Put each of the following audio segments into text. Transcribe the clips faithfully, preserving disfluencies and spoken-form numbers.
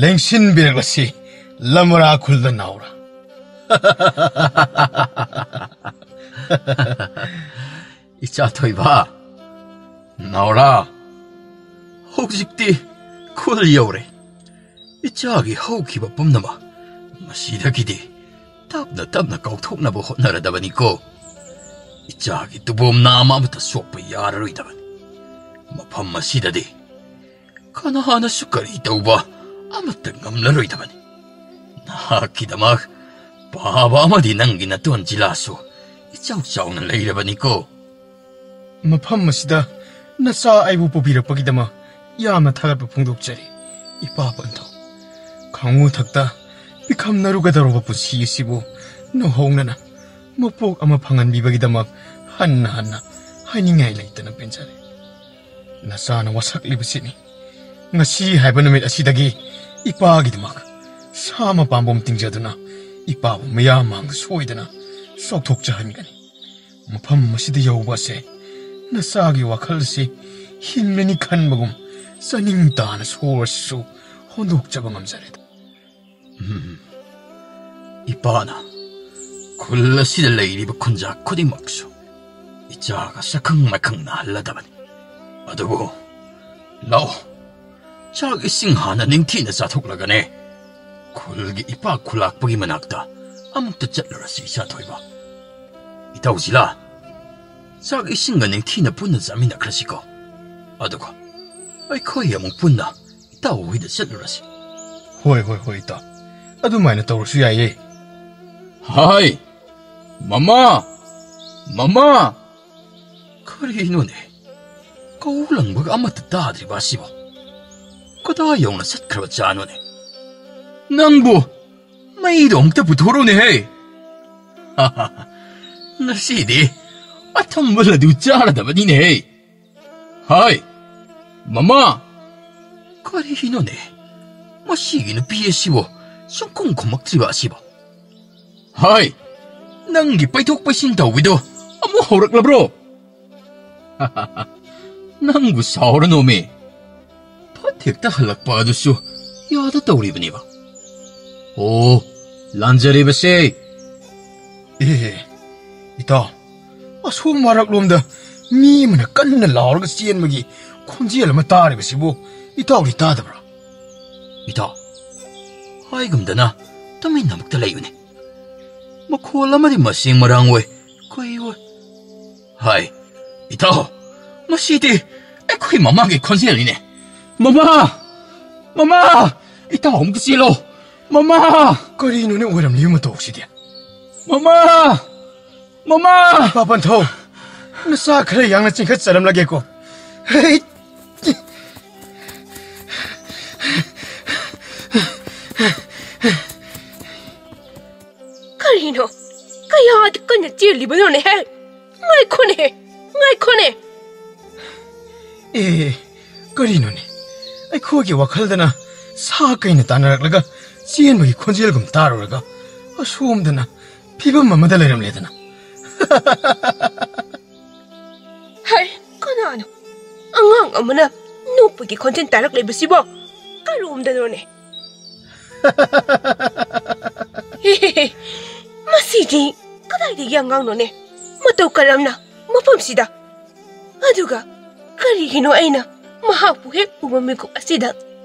ꯂꯦꯡꯁꯤꯟꯕꯤꯔꯛꯂꯁꯤ ꯂꯃꯔꯥ ꯈꯨꯜꯗ ꯅꯥꯎꯔꯥ꯫ ꯏꯆꯥ ꯊꯣꯏꯕ, ꯅꯥꯎꯔꯥ, ꯍꯧꯖꯤꯛꯇꯤ ꯈꯨꯜ ꯌꯧꯔꯦ꯫ ꯏꯆꯥꯒꯤ ꯍꯧꯈꯤꯕ ꯄꯨꯝꯅꯃꯛ ꯃꯁꯤꯗꯒꯤꯗꯤ ꯇꯞꯅ ꯇꯞꯅ ꯀꯥꯎꯊꯣꯛꯅꯕ ꯍꯣꯠꯅꯔꯗꯕꯅꯤꯀꯣ꯫ ꯏꯆꯥꯒꯤ ꯇꯨꯕꯣꯝ ꯅꯥꯝꯃ ꯑꯃꯠꯇ ꯁꯣꯛꯄ ꯌꯥꯔꯔꯣꯏꯗꯕꯅꯤ꯫ ꯃꯐꯝ ꯑꯁꯤꯗꯗꯤ ꯀꯅꯥꯅꯁꯨ ꯀꯔꯤ ꯇꯧꯕ ꯑꯃꯠꯇ ꯉꯝꯂꯔꯣꯏꯗꯕꯅꯤ꯫ ꯅꯍꯥꯛꯀꯤꯗꯃꯛ ꯄꯥꯕ ꯑꯃꯗꯤ ꯅꯪꯒꯤ ꯅꯇꯣꯟ ꯖꯤꯂꯥꯁꯨ ꯏꯆꯥꯎ ꯆꯥꯎꯅ ꯂꯩꯔꯕꯅꯤꯀꯣ꯫ ꯃꯐꯝ ꯑꯁꯤꯗ ꯅꯆꯥ ꯑꯩꯕꯨ ꯄꯨꯕꯤꯔꯛꯄꯒꯤꯗꯃꯛ ꯌꯥꯝꯅ ꯊꯥꯒꯠꯄ ꯐꯣꯡꯗꯣꯛꯆꯔꯤ, ꯏꯄꯥ ꯄꯟꯊꯧ꯫ ꯈꯥꯉꯨ ꯊꯛꯇ ꯄꯤꯈꯝꯅꯔꯨꯒꯗꯧꯔꯕ ꯄꯨꯟꯁꯤ ꯑꯁꯤꯕꯨ ꯅꯧꯍꯧꯅꯅ ꯃꯄꯣꯛ ꯑꯃ ꯐꯪꯍꯟꯕꯤꯕꯒꯤꯗꯃꯛ ꯍꯟꯅ ꯍꯟꯅ ꯍꯥꯏꯅꯤꯡꯉꯥꯏ ꯂꯩꯇꯅ ꯄꯦꯟꯖꯔꯦ꯫ ꯅꯆꯥꯅ ꯋꯥꯁꯛꯂꯤꯕꯁꯤꯅꯤ꯫ ꯉꯁꯤ ꯍꯥꯏꯕ ꯅꯨꯃꯤꯠ ꯑꯁꯤꯗꯒꯤ ꯏꯄꯥꯒꯤꯗꯃꯛ ꯁꯥ ꯑꯃ ꯄꯥꯝꯕꯣꯝ ꯇꯤꯡꯖꯗꯨꯅ ꯏꯄꯥꯕꯨ ꯃꯤꯌꯥꯝ ꯃꯥꯡꯗ ꯁꯣꯏꯗꯅ ꯆꯥꯎꯊꯣꯛꯆꯍꯟꯒꯅꯤ꯫ ꯃꯐꯝ ꯑꯁꯤꯗ ꯌꯧꯕ ꯑꯁꯦ ꯅꯆꯥꯒꯤ ꯋꯥꯈꯜ ꯑꯁꯤ ꯍꯤꯡꯂꯅꯤ ꯈꯟꯕꯒꯨꯝ ꯆꯥꯅꯤꯡ ꯇꯥꯅ ꯁꯣꯔ ꯑꯁꯤꯁꯨ ꯍꯣꯟꯗꯣꯛꯆꯕ ꯉꯝꯖꯔꯦꯗ꯫ ꯎꯝ, ꯏꯄꯥꯅ ꯈꯨꯜ ꯑꯁꯤꯗ ꯂꯩꯔꯤꯕ ꯈꯨꯟꯖꯥ ꯈꯨꯗꯤꯡꯃꯛꯁꯨ ꯏꯆꯥꯒ ꯁꯛꯈꯪ ꯃꯥꯏꯈꯪ ꯅꯥꯍꯜꯂꯗꯕꯅꯤ꯫ ꯑꯗꯨꯕꯨ ꯂꯥꯛꯑꯣ, ꯆꯥꯛ ꯏꯁꯤꯡ ꯍꯥꯟꯅ ꯅꯤꯡꯊꯤꯅ ꯆꯥꯊꯣꯛꯂꯒꯅꯦ ꯈꯨꯜꯒꯤ ꯏꯄꯥ ꯈꯨꯂꯥꯛꯄꯒꯤ ꯃꯅꯥꯛꯇ ꯑꯃꯨꯛꯇ ꯆꯠꯂꯨꯔꯁꯤ, ꯏꯆꯥ ꯊꯣꯏꯕ꯫ ꯏꯇꯥꯎ ꯖꯤꯂꯥ, ꯆꯥꯛ ꯏꯁꯤꯡꯒ ꯅꯤꯡꯊꯤꯅ ꯄꯨꯟꯅ ꯆꯥꯃꯤꯟꯅꯈ꯭ꯔꯁꯤꯀꯣ꯫ ꯑꯗꯨꯒ ꯑꯩꯈꯣꯏ ꯑꯃꯨꯛ ꯄꯨꯟꯅ ꯏꯇꯥꯎ ꯍꯣꯏꯗ ꯆꯠꯂꯨꯔꯁꯤ꯫ ꯍꯣꯏ, ꯍꯣꯏ, ꯍꯣꯏ, ꯏꯇꯥꯎ꯫ ꯑꯗꯨꯃꯥꯏꯅ ꯇꯧꯔꯁꯨ ꯌꯥꯏꯌꯦ꯫ ꯍꯥꯏ! ꯃꯃꯥ! ꯃꯃꯥ! ꯀꯔꯤꯅꯣꯅꯦ? ꯀꯧ ꯂꯪꯕꯒ ꯑꯃꯠꯇ ꯇꯥꯗ꯭ꯔꯤꯕ ꯑꯁꯤꯕꯣ? ꯀꯗꯥꯏ ꯌꯧꯅ ꯆꯠꯈ꯭ꯔꯕ ꯖꯥꯠꯅꯣꯅꯦ? ꯅꯪꯕꯨ ꯃꯩꯗꯣ ꯑꯃꯨꯛꯇ ꯄꯨꯊꯣꯔꯛꯎꯅꯦꯍꯦ! ꯉꯁꯤꯗꯤ ꯑꯊꯨꯝꯕ ꯂꯗꯨ ꯆꯥꯔꯗꯕꯅꯤꯅꯦꯍꯦ! ꯍꯥꯏ! ꯃꯃꯥ! ꯀꯔꯤꯅꯣꯅꯦ? ꯃꯁꯤꯒꯤ ꯅꯨꯄꯤ ꯑꯁꯤꯕꯨ ꯁꯨꯡꯈꯨꯝ ꯈꯨꯝꯃꯛꯇ꯭ꯔꯤꯕ ꯑꯁꯤꯕꯣ? ꯍꯥꯏ! ꯅꯪꯒꯤ ꯄꯩꯊꯣꯛ ꯄꯩꯁꯤꯟ ꯇꯧꯕꯤꯗꯣ ꯑꯃꯨꯛ ꯍꯧꯔꯛꯂꯕ꯭ꯔꯣ? ꯅꯪꯕꯨ ꯁꯥꯎꯔꯅꯣꯃꯤ꯫ ꯐꯠ ꯍꯦꯛꯇ ꯍꯜꯂꯛꯄ ꯑꯗꯨꯁꯨ ꯌꯥꯗ ꯇꯧꯔꯤꯕꯅꯦꯕ꯫ ꯑꯣ, ꯂꯥꯟꯖꯔꯦꯕꯁꯦ꯫ ꯑꯦ, ꯏꯇꯥꯎ, ꯑꯁꯣꯝ ꯃꯔꯛꯂꯣꯝꯗ ꯃꯤ ꯑꯃꯅ ꯀꯟꯅ ꯂꯥꯎꯔꯒ ꯆꯦꯟꯕꯒꯤ ꯈꯣꯟꯖꯦꯜ ꯑꯃ ꯇꯥꯔꯤꯕꯁꯤꯕꯨ ꯏꯇꯥꯎꯗꯤ ꯇꯥꯗꯕ꯭ꯔꯥ? ꯏꯇꯥꯎ, ꯍꯥꯏꯒꯨꯝꯗꯅ ꯇꯨꯃꯤꯟꯅꯃꯛꯇ ꯂꯩꯕꯅꯤ꯫ ꯃꯈꯣꯜ ꯑꯃꯗꯤ ꯃꯁꯦꯡ ꯃꯔꯥꯡ ꯑꯣꯏ, ꯀꯩ ꯑꯣꯏ? ꯍꯥꯏ, ꯏꯇꯥꯎ, ꯃꯁꯤꯗꯤ ꯑꯩꯈꯣꯏ ꯃꯃꯥꯒꯤ ꯈꯣꯟꯖꯦꯜꯅꯤꯅꯦ꯫ ꯃꯃꯥ! ꯃꯃꯥ! ꯏꯇꯥꯎ ꯑꯃꯨꯛꯇ ꯆꯦꯜꯂꯣ꯫ ꯃꯃꯥ! ꯀꯔꯤꯅꯣꯅꯦ ꯑꯣꯏꯔꯝꯂꯤꯕ ꯃꯇꯧꯁꯤꯗꯤ? ꯃꯃꯥ! ꯃꯃꯥ! ꯄꯥꯄꯟꯊꯧ, ꯅꯆꯥ ꯈꯔ ꯌꯥꯡꯅ ꯆꯤꯡꯈꯠꯆꯔꯝꯂꯒꯦꯀꯣ꯫ ꯍꯩ! ꯀꯔꯤꯅꯣ? ꯀꯌꯥꯗꯤ ꯀꯟꯅ ꯆꯦꯜꯂꯤꯕꯅꯣꯅꯦꯍꯦ? ꯉꯥꯏꯈꯣꯅꯦ! ꯉꯥꯏꯈꯣꯅꯦ! ꯑꯦ, ꯀꯔꯤꯅꯣꯅꯦ? ꯑꯩꯈꯣꯏꯒꯤ ꯋꯥꯈꯜꯗꯅ ꯁꯥ ꯀꯩꯅ ꯇꯥꯟꯅꯔꯛꯂꯒ ꯆꯦꯟꯕꯒꯤ ꯈꯣꯟꯖꯦꯜꯒꯨꯝ ꯇꯥꯔꯨꯔꯒ ꯑꯁꯣꯝꯗꯅ ꯐꯤꯕꯝ ꯑꯃꯗ ꯂꯩꯔꯝꯂꯦꯗꯅ꯫ ꯍꯩ, ꯀꯅꯥꯅꯣ? ꯑꯉꯥꯡ ꯑꯃꯅ ꯅꯣꯛꯄꯒꯤ ꯈꯣꯟꯖꯦꯜ ꯇꯥꯔꯛꯂꯤꯕꯁꯤꯕꯣ? ꯀꯔꯣꯝꯗꯅꯣꯅꯦ? ꯃꯁꯤꯗꯤ ꯀꯗꯥꯏꯗꯒꯤ ꯑꯉꯥꯡꯅꯣꯅꯦ? ꯃꯇꯧ ꯀꯔꯝꯅ ꯃꯐꯝꯁꯤꯗ? ꯑꯗꯨꯒ ꯀꯔꯤꯒꯤꯅꯣ ꯑꯩꯅ ꯃꯍꯥꯛꯄꯨ ꯍꯦꯛ ꯎꯕ ꯃꯤꯀꯨꯞ ꯑꯁꯤꯗ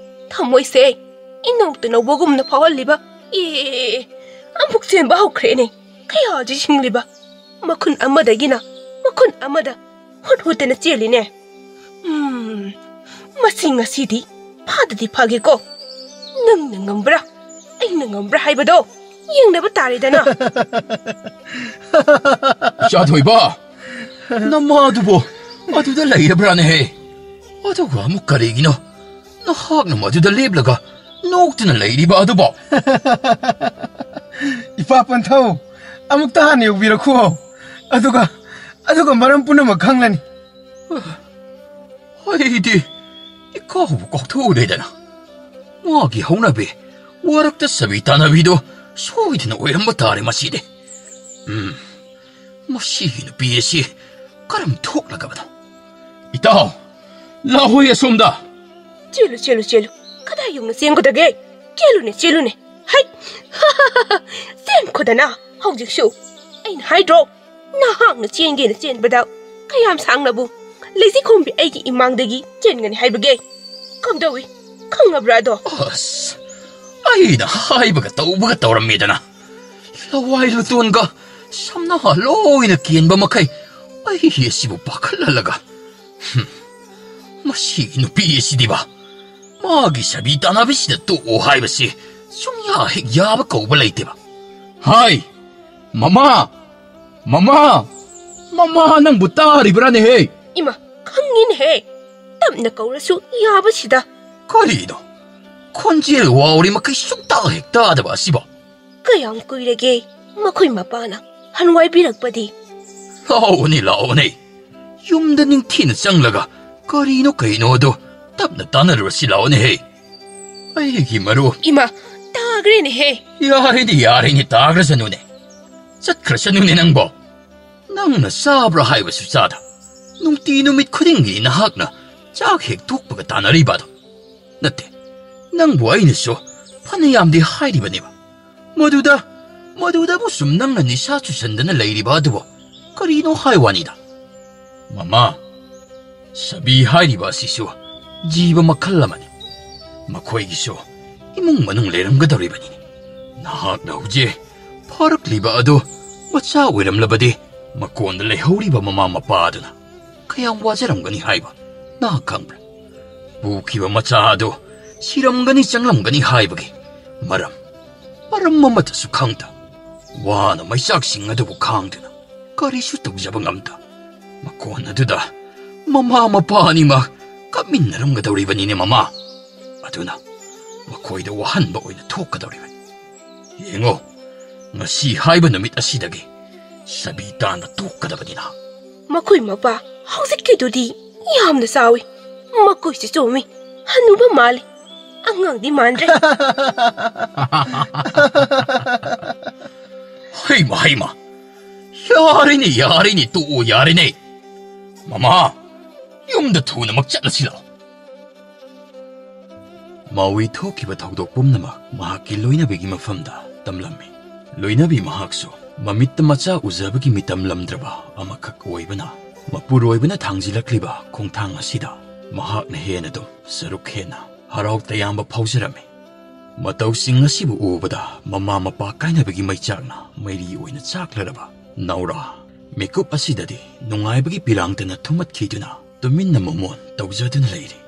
ꯊꯃꯣꯏꯁꯦ ꯏꯅꯧꯇ ꯅꯧꯕꯒꯨꯝꯅ ꯐꯥꯎꯍꯜꯂꯤꯕ? ꯑꯦ, ꯑꯃꯨꯛ ꯆꯦꯟꯕ ꯍꯧꯈ꯭ꯔꯦꯅꯦ꯫ ꯀꯌꯥꯗꯤ ꯁꯤꯡꯂꯤꯕ! ꯃꯈꯨꯟ ꯑꯃꯗꯒꯤꯅ ꯃꯈꯨꯟ ꯑꯃꯗ ꯍꯨꯠ ꯍꯨꯠꯇꯅ ꯆꯦꯜꯂꯤꯅꯦ꯫ ꯎꯝ, ꯃꯁꯤ ꯉꯁꯤꯗꯤ ꯐꯥꯗꯗꯤ ꯐꯥꯒꯦꯀꯣ꯫ ꯅꯪꯅ ꯉꯝꯕ꯭ꯔꯥ, ꯑꯩꯅ ꯉꯝꯕ꯭ꯔꯥ ꯍꯥꯏꯕꯗꯣ ꯌꯦꯡꯅꯕ ꯇꯥꯔꯦꯗꯅ꯫ ꯏꯆꯥꯊꯣꯏꯕ, ꯅꯃꯥꯗꯨꯕꯨ ꯑꯗꯨꯗ ꯂꯩꯔꯕ꯭ꯔꯥꯅꯦꯍꯦ? ꯑꯗꯨꯒ ꯑꯃꯨꯛ ꯀꯔꯤꯒꯤꯅꯣ ꯅꯍꯥꯛꯅ ꯃꯗꯨꯗ ꯂꯦꯞꯂꯒ ꯅꯣꯛꯇꯨꯅ ꯂꯩꯔꯤꯕ ꯑꯗꯨꯕꯣ? ꯏꯄꯥ ꯄꯟꯊꯧ, ꯑꯃꯨꯛꯇ ꯍꯥꯟꯅ ꯌꯧꯕꯤꯔꯛꯈꯣ꯫ ꯑꯗꯨꯒ, ꯑꯗꯨꯒ ꯃꯔꯝ ꯄꯨꯝꯅꯃꯛ ꯈꯪꯂꯅꯤ꯫ ꯑꯩꯗꯤ ꯏꯀꯥꯎꯕꯨ ꯀꯥꯎꯊꯣꯛꯎꯔꯦꯗꯅ꯫ ꯃꯥꯒꯤ ꯍꯧꯅꯕꯤ, ꯋꯥꯔꯛꯇ ꯆꯕꯤ ꯇꯥꯟꯅꯕꯤꯗꯣ ꯁꯣꯏꯗꯅ ꯑꯣꯏꯔꯝꯕ ꯇꯥꯔꯦ ꯃꯁꯤꯗꯤ꯫ ꯎꯝ, ꯃꯁꯤꯒꯤ ꯅꯨꯄꯤ ꯑꯁꯤ ꯀꯔꯝ ꯊꯣꯛꯂꯒꯕꯅꯣ? ꯏꯇꯥꯎ, ꯂꯥꯛꯍꯣꯏ ꯑꯁꯣꯝꯗ꯫ ꯆꯦꯜꯂꯨ, ꯆꯦꯜꯂꯨ, ꯆꯦꯜꯂꯨ꯫ ꯀꯗꯥꯏ ꯌꯧꯅ ꯆꯦꯟꯒꯗꯒꯦ? ꯆꯦꯜꯂꯨꯅꯦ, ꯆꯦꯜꯂꯨꯅꯦ꯫ ꯍꯩ! ꯆꯦꯟꯈꯣꯗꯅ ꯍꯧꯖꯤꯛꯁꯨ꯫ ꯑꯩꯅ ꯍꯥꯏꯗ꯭ꯔꯣ, ꯅꯍꯥꯛꯅ ꯆꯦꯟꯒꯦꯅ ꯆꯦꯟꯕꯗ ꯀꯌꯥꯝ ꯁꯥꯡꯅꯕꯨ ꯂꯩꯖꯤꯈꯣꯝꯕꯤ ꯑꯩꯒꯤ ꯏꯃꯥꯡꯗꯒꯤ ꯆꯦꯟꯒꯅꯤ ꯍꯥꯏꯕꯒꯦ? ꯀꯝꯗꯧꯏ? ꯈꯪꯉꯕ꯭ꯔꯥ ꯑꯗꯣ? ꯑꯁ, ꯑꯩꯅ ꯍꯥꯏꯕꯒ ꯇꯧꯕꯒ ꯇꯧꯔꯝꯃꯦꯗꯅ꯫ ꯂꯋꯥꯏ ꯂꯨꯇꯣꯟꯒ ꯁꯝꯅꯍꯥ ꯂꯣꯏꯅ ꯀꯦꯟꯕ ꯃꯈꯩ ꯑꯩ ꯑꯁꯤꯕꯨ ꯄꯥꯈꯠꯍꯜꯂꯒ꯫ ꯍꯨꯝ, ꯃꯁꯤꯒꯤ ꯅꯨꯄꯤ ꯑꯁꯤꯗꯤꯕ, ꯃꯥꯒꯤ ꯁꯥꯕꯤ ꯇꯥꯟꯅꯕꯁꯤꯗ ꯇꯣꯛꯑꯣ ꯍꯥꯏꯕꯁꯤ ꯁꯨꯡꯌꯥ ꯍꯦꯛ ꯌꯥꯕ ꯀꯧꯕ ꯂꯩꯇꯦꯕ꯫ ꯍꯥꯏ, ꯃꯃꯥ! ꯃꯃꯥ! ꯃꯃꯥ, ꯅꯪꯕꯨ ꯇꯥꯔꯤꯕ꯭ꯔꯥꯅꯦꯍꯦ? ꯏꯃꯥ, ꯈꯪꯉꯤꯅꯦꯍꯦ꯫ ꯇꯞꯅ ꯀꯧꯔꯁꯨ ꯌꯥꯕꯁꯤꯗ꯫ ꯀꯔꯤꯅꯣ? ꯈꯣꯟꯖꯦꯜ ꯋꯥꯎꯔꯤ ꯃꯈꯩ ꯁꯨꯡꯇꯥ ꯍꯦꯛ ꯇꯥꯗꯕ ꯑꯁꯤꯕꯣ? ꯀꯌꯥꯝ ꯀꯨꯏꯔꯒꯦ ꯃꯈꯣꯏ ꯃꯄꯥꯅ ꯍꯟꯋꯥꯏꯕꯤꯔꯛꯄꯗꯤ? ꯂꯥꯛꯑꯣꯅꯦ, ꯂꯥꯛꯑꯣꯅꯦ꯫ ꯌꯨꯝꯗ ꯅꯤꯡꯊꯤꯅ ꯆꯪꯂꯒ ꯀꯔꯤꯅꯣ ꯀꯩꯅꯣꯗꯣ ꯇꯞꯅ ꯇꯥꯟꯅꯔꯨꯔꯁꯤ ꯂꯥꯛꯑꯣꯅꯦꯍꯦ꯫ ꯑꯩꯒꯤ ꯃꯔꯨꯞ꯫ ꯏꯃꯥ, ꯇꯥꯈ꯭ꯔꯦꯅꯦꯍꯦ꯫ ꯌꯥꯔꯦꯅꯦ, ꯌꯥꯔꯦꯅꯦ, ꯇꯥꯈ꯭ꯔꯁꯅꯨꯅꯦ꯫ ꯆꯠꯈ꯭ꯔꯁꯅꯨꯅꯦ ꯅꯪꯕꯣ꯫ ꯅꯪꯅ ꯆꯥꯕ꯭ꯔꯥ ꯍꯥꯏꯕꯁꯨ ꯆꯥꯗ, ꯅꯨꯡꯇꯤ ꯅꯨꯃꯤꯠ ꯈꯨꯗꯤꯡꯒꯤ ꯅꯍꯥꯛꯅ ꯆꯥꯛ ꯍꯦꯛ ꯇꯣꯛꯄꯒ ꯇꯥꯟꯅꯔꯤꯕ ꯑꯗꯣ꯫ ꯅꯠꯇꯦ, ꯅꯪꯕꯨ ꯑꯩꯅꯁꯨ ꯐꯅꯌꯥꯝꯗꯤ ꯍꯥꯏꯔꯤꯕꯅꯦꯕ꯫ ꯃꯗꯨꯗ, ꯃꯗꯨꯗꯕꯨ ꯁꯨꯝ ꯅꯪꯅ ꯅꯤꯁꯥ ꯆꯨꯁꯟꯗꯅ ꯂꯩꯔꯤꯕ ꯑꯗꯨꯕꯨ ꯀꯔꯤꯅꯣ ꯍꯥꯏ ꯋꯥꯅꯤꯗ꯫ ꯃꯃꯥ, ꯁꯥꯕꯤ ꯍꯥꯏꯔꯤꯕ ꯑꯁꯤꯁꯨ ꯖꯤꯕ ꯃꯈꯜ ꯑꯃꯅꯤ꯫ ꯃꯈꯣꯏꯒꯤꯁꯨ ꯏꯃꯨꯡ ꯃꯅꯨꯡ ꯂꯩꯔꯝꯒꯗꯧꯔꯤꯕꯅꯤꯅꯦ꯫ ꯅꯍꯥꯛꯅ ꯍꯧꯖꯤꯛ ꯐꯥꯔꯛꯂꯤꯕ ꯑꯗꯨ ꯃꯆꯥ ꯑꯣꯏꯔꯝꯂꯕꯗꯤ ꯃꯀꯣꯟꯗ ꯂꯩꯍꯧꯔꯤꯕ ꯃꯃꯥ ꯃꯄꯥ ꯑꯗꯨꯅ ꯀꯌꯥꯝ ꯋꯥꯖꯔꯝꯒꯅꯤ ꯍꯥꯏꯕ ꯅꯍꯥꯛ ꯈꯪꯕ꯭ꯔꯥ? ꯄꯨꯈꯤꯕ ꯃꯆꯥ ꯑꯗꯨ ꯁꯤꯔꯝꯒꯅꯤ ꯆꯪꯂꯝꯒꯅꯤ ꯍꯥꯏꯕꯒꯤ ꯃꯔꯝ, ꯃꯔꯝ ꯑꯃꯠꯇꯁꯨ ꯈꯪꯗ, ꯋꯥꯅ ꯃꯩꯆꯥꯛꯁꯤꯡ ꯑꯗꯨꯕꯨ ꯈꯥꯡꯗꯨꯅ ꯀꯔꯤꯁꯨ ꯇꯧꯖꯕ ꯉꯝꯗ, ꯃꯀꯣꯟ ꯑꯗꯨꯗ ꯃꯃꯥ ꯃꯄꯥ ꯑꯅꯤꯃꯛ ꯀꯞꯃꯤꯟꯅꯔꯝꯒꯗꯧꯔꯤꯕꯅꯤꯅꯦ, ꯃꯃꯥ꯫ ꯑꯗꯨꯅ ꯃꯈꯣꯏꯗ ꯋꯥꯍꯟꯕ ꯑꯣꯏꯅ ꯊꯣꯛꯀꯗꯧꯔꯤꯕꯅꯤ꯫ ꯌꯦꯡꯉꯣ, ꯉꯁꯤ ꯍꯥꯏꯕ ꯅꯨꯃꯤꯠ ꯑꯁꯤꯗꯒꯤ ꯁꯥꯕꯤ ꯇꯥꯟꯕ ꯇꯣꯛꯀꯗꯕꯅꯤ ꯅꯍꯥꯛ꯫ ꯃꯈꯣꯏ ꯃꯄꯥ ꯍꯧꯖꯤꯛꯀꯤꯗꯨꯗꯤ ꯌꯥꯝꯅ ꯆꯥꯎꯏ꯫ ꯃꯈꯣꯏꯁꯨ ꯆꯨꯝꯃꯤ꯫ ꯍꯅꯨꯕ ꯃꯥꯜꯂꯤ꯫ ꯑꯉꯥꯡꯗꯤ ꯃꯥꯟꯗ꯭ꯔꯦ꯫ ꯍꯩꯃ, ꯍꯩꯃ! ꯌꯥꯔꯦꯅꯦ, ꯌꯥꯔꯦꯅꯦ, ꯇꯣꯛꯑꯣ ꯌꯥꯔꯦꯅꯦ꯫ ꯃꯃꯥ, ꯌꯨꯝꯗ ꯊꯨꯅꯃꯛ ꯆꯠꯂꯁꯤ ꯂꯥꯛꯑꯣ꯫ ꯃꯥꯋꯤ ꯊꯣꯛꯈꯤꯕ ꯊꯧꯗꯣꯛ ꯄꯨꯝꯅꯃꯛ ꯃꯍꯥꯛꯀꯤ ꯂꯣꯏꯅꯕꯤꯒꯤ ꯃꯐꯝꯗ ꯇꯝꯂꯝꯃꯤ꯫ ꯂꯣꯏꯅꯕꯤ ꯃꯍꯥꯛꯁꯨ ꯃꯃꯤꯠꯇ ꯃꯆꯥ ꯎꯖꯕꯒꯤ ꯃꯤꯇꯝ ꯂꯝꯗ꯭ꯔꯕ ꯑꯃꯈꯛ ꯑꯣꯏꯕꯅ, ꯃꯄꯨꯔꯣꯏꯕꯅ ꯊꯥꯡꯖꯤꯜꯂꯛꯂꯤꯕ ꯈꯣꯡꯊꯥꯡ ꯑꯁꯤꯗ ꯃꯍꯥꯛꯅ ꯍꯦꯟꯅ ꯑꯗꯨꯝ ꯁꯔꯨꯛ ꯍꯦꯟꯅ ꯍꯔꯥꯎ ꯇꯌꯥꯝꯕ ꯐꯥꯎꯖꯔꯝꯃꯤ꯫ ꯃꯇꯧꯁꯤꯡ ꯑꯁꯤꯕꯨ ꯎꯕꯗ ꯃꯃꯥ ꯃꯄꯥ ꯀꯥꯏꯅꯕꯒꯤ ꯃꯩꯆꯥꯛꯅ ꯃꯩꯔꯤ ꯑꯣꯏꯅ ꯆꯥꯛꯂꯔꯕ ꯅꯥꯎꯔꯥ ꯃꯤꯀꯨꯞ ꯑꯁꯤꯗꯗꯤ ꯅꯨꯡꯉꯥꯏꯕꯒꯤ ꯄꯤꯔꯥꯡꯇꯅ ꯊꯨꯝꯃꯠꯈꯤꯗꯨꯅ ꯇꯨꯃꯤꯟꯅ ꯃꯣꯃꯣꯟ ꯇꯧꯖꯗꯨꯅ ꯂꯩꯔꯤ꯫